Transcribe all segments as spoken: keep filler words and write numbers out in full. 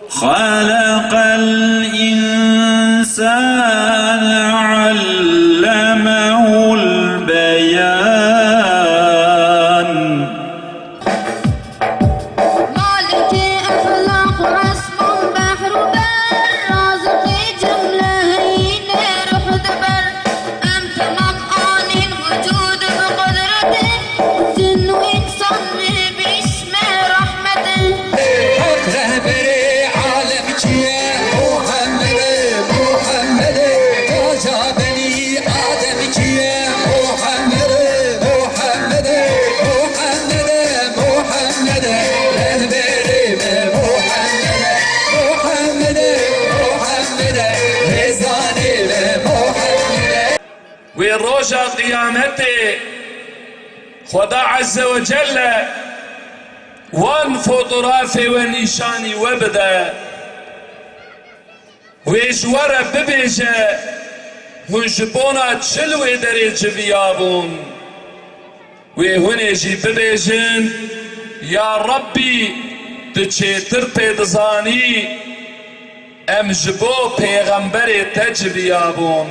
خلق الإنسان علمه البيان. مالك أفلاك وعصم بحر بر، رازق جملة هين روح دبر. أنت مطعن وجود بقدرته، جن وإنسان باسم رحمته. Haq rehberê alem kî ye? Muhemmed e, Muhemmed e, taca benî Adem kî ye? Muhemmed e, Muhemmed e, Muhemmed e, Muhemmed e, rehberê me Muhemmed e, Muhemmed e, Muhemmed e, hêzanê me Muhemmed e. Wê roja qiyametê Xweda Azze ve Celle wan fotografê we nîşanî we bide. Wê ji we re bibêje, hûn ji bona çi li wê derê civiyabûn? Wê hûn ê jî bibêjin, Ya Rabbî, tu çêtir pê dizanî, em ji bo pêxemberê te civiyabûn.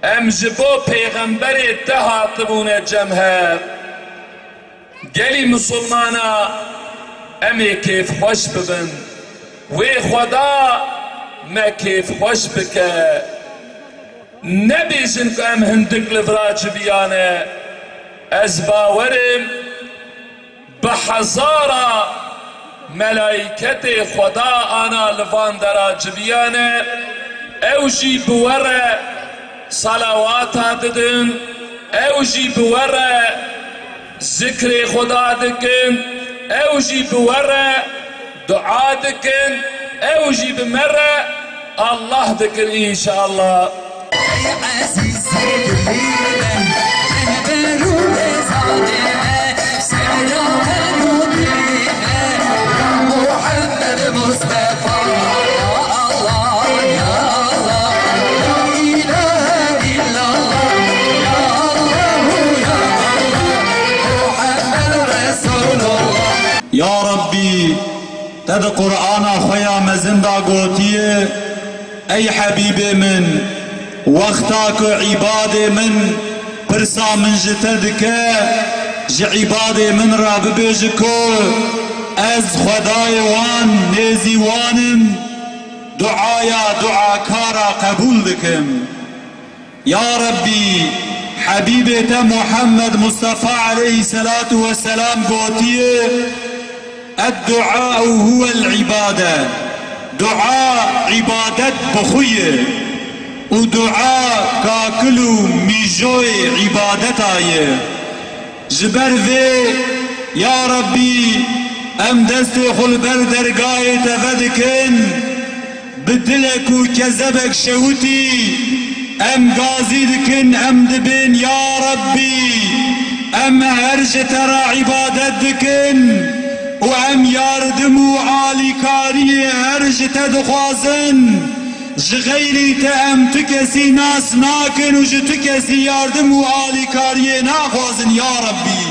Em ji bo pêxemberê te hatibûne cem hev. Gelî misilmana, em ê kêfxweş bibin. Wê Xweda me kêfxweş bike. Nebêjin ku em hindik li vira civiyane. Ez bawer im bi hezara melaîketê Xweda ana li van dera civiyane. Ew jî bi we re salawata didin. Ew jî bi we re zikrê Xweda dikin, ew jî bi we re dua dikin, ew jî bi me re Allah dikin înşallah. Ey ezîzê dilê me, rehber û hêzanê me, Seyda me nûrê me, ya Muhammed Mustefa, ya Allah, ya Allah, la ilahe illallah, ya Allahu, ya Allah, Muhammed Resulullah. Ya Rabbî, te di Qur'ana xwe ya mezin de gotiye, Ey Hebîbê min, wexta ku îbadê min pirsa min ji te dike, ji îbadê min re bibêje ku ez Xwedayê wan, nêzî wan im, duaya duakara qebûl dikim. Ya Rabbî, Hebîbê te Muhammed Mustafa aleyhisselatu vesselam gotiye, "Eddu'a'u huvel ibade." Dua îbadet bi xwe ye û dua kakil û mîjoyê îbadeta ye. Ji ber vê, ya Rabbî, em destê xwe li ber dergahê te vedikin, bi dilek û kezebek şewitî, em gazî dikin, em dibên, ya Rabbî, em her ji te re îbadet dikin û em yardim û alîkariyê her ji te dixwazin. Ji xeyrî te em tu kesî nas nakin û ji tu kesî yardim û alîkariyê naxwazin, ya Rabbî.